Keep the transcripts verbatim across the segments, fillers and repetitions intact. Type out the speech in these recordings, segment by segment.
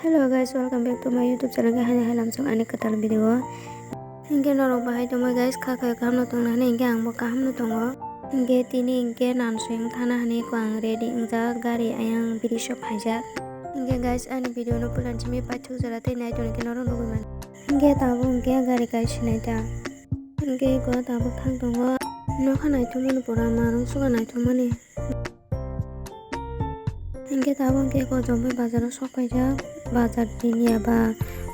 Hello guys, welcome back to my YouTube channel. Hai hai lamsong ani kwtal video. Hinkhe norok bahai tongma guys, kha kha kaham no tongna hwnwi hinkhe ang bo kaham no tongo. Hinkhe tini hinkhe nansing thana hwnwi ko ang ready wngjak, gari ayang bridge o phaijak. Hinkhe guys, ani video no puila simi paithak jora tei nai tongkhe norok nugwi mano. Hinkhe tabuk hinkhe gari kai sinai ta. Hinkhe ko tabuk thang tongo. Nokha naithokmani pura marung suga naithokmani. Hinkhe tabuk hinkhe ko Jombai bazaro sok paijak. Bazar diniya ba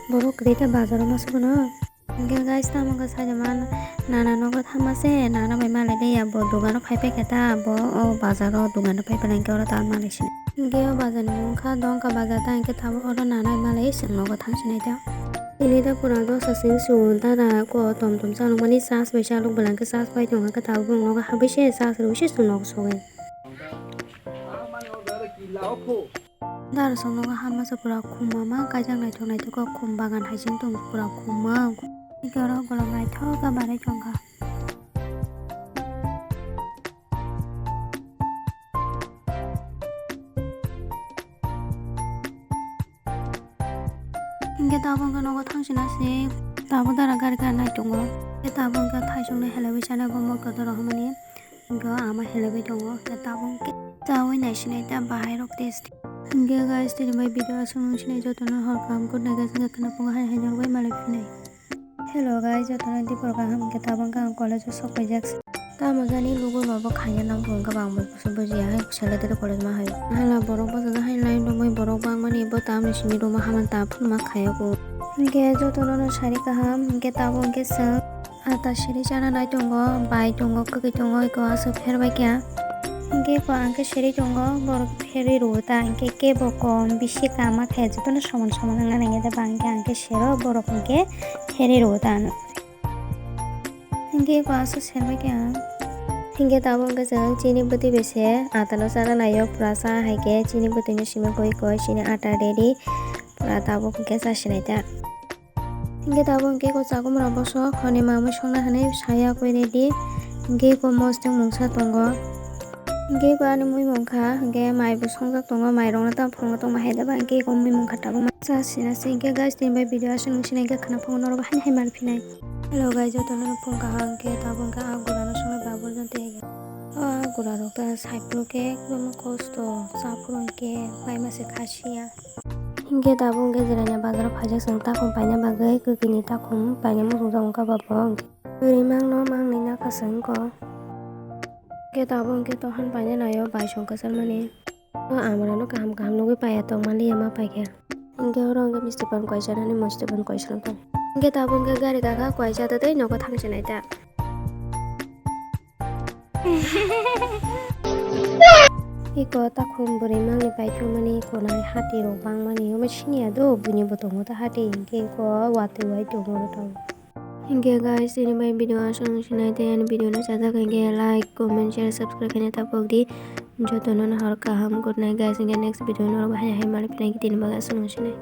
borok kwrwi khe bazaro ma sugo no. Hinkhe guys, tamo khe saida man nana nogo thangma se nana bai malai de ya bo dogano phai paikha ta bo o bazaro dogano phai paikha hinkhe oro ta malai se. Hinkhe o bazar ni mung kha Dongka bazar ta hinkhe tabuk oro nana bai malai chwng nogo thang sinai ta. Tini ta pura dosa sing su dara ko tom tom chalok mani charge bai chalok bwlangkhe charge bai tongkha khe tabuk nogo habwi se charge rwui se chwng nogo sogwi. Dara chwng nogo hama se pura khum ma ma kaijak naithok naithok khe khum bagan hai se wng tong pura khum ma. Hinkhe oro golom naithok khe barwi tongkha. Hinkhe tabuk hinkhe nogo thang sina se tabuk dara gari gari nai tongo. Hinkhe tabuk hinkhe thaisokno helaiwi sanai bo morkha doro hwnmani hinkhe o ama helaiwi tongo. Hinkhe tabuk hinkhe chaui nai sinai ta bahai rok taste. Hinkhe guys, tini bai video aswk nung sinai jotono hor kaham good night guys, hinkhe khwna phungo hai hai norok bai malai phinai. Hello guys, jotono dipor kaham hinkhe tabuk hinkhe ang college o sok paijak. Tamo jani lugo no bo khaina nang phuru hinkhe bang bo kusu bujiya hai selai tei college ma hai. Hala borok bachajak hai line romwi borok bangmani bo tamni simi room o haman ta phunuma khaya bo. Hinkhe jotono no sari kaham hinkhe tabuk hinkhe chwng ata siri chana nai tongo, bai tongo, kwkwi tongo, eko aswk pherbai kha. Hinkhe eko ang khe siri tongo, borok pherwi rwo ta hinkhe kebo kom bisi kama khe jotono soman soman wngna nangya da ba hinkhe ang khe sero borok hinkhe pherwi rwo ta ano. Hinkhe eko aswk serbai khe ang. Hinkhe tabuk hinkhe chwng chini bwtwi bai se atano chana naio pura cha hai khe chini bwtwino simi koi koi chini ata ready pura tabuk hinkhe cha sinai ta. Hinkhe tabuk hinkhe eko chakumra bosok hwnwi mamwi songna hwnwi saya koi ready hinkhe eko mosdeng mungsa tongo. Hinkhe eko ani mui mungkha hinkhe mai bo songjak tongo mai rokno tamo phunukna tongma hai da ba hinkhe eko mui mungkha tabuk cha sina se hinkhe guys tini bai video aswk nung sinai hinkhe khwna phungo norok hai hai mal phinai. Hello guys, jotono no phung kaham hinkhe tabuk hinkhe ah gura no songnai babur jon tei o ah gura rok ta sai phuru khe ekdom kosto cha phuru hinkhe pai ma se kha siya. Hinkhe tabuk hinkhe jeraina bazaro phaijak chwng takhum paina bagwi kwkwi ni takhum paina muchungjak wngkha ba bo hinkhe. Kwrwi mangno mangnwi nakha se wngkho. Hinkhe tabuk hinkhe tohan paina naio bai song kwchar mani. O amrano kaham kaham nugwi paiya tongma liya ma paikha. Hinkhe oro hinkhe misti pan kaisa nani mosti pan kaisa tong. Hinkhe tabuk hinkhe gari kakha kaisa tei nogo thang sinai ta. Eko takhum bwrwi mangni paithakmani konai hati rok bangmani omo siniya do buini bo tongo ta hati hinkhe eko watwi wai tongo oro tongo. Hinkhe guys, tini bai video aswk nung sinai tei ani video no sajak hinkhe like, comment, share, subscribe khaina tapok di. Jotono no hor kaham good night guys, hinkhe next video no oro bahai hai mani phinai tini bagwi aswk nung sinai.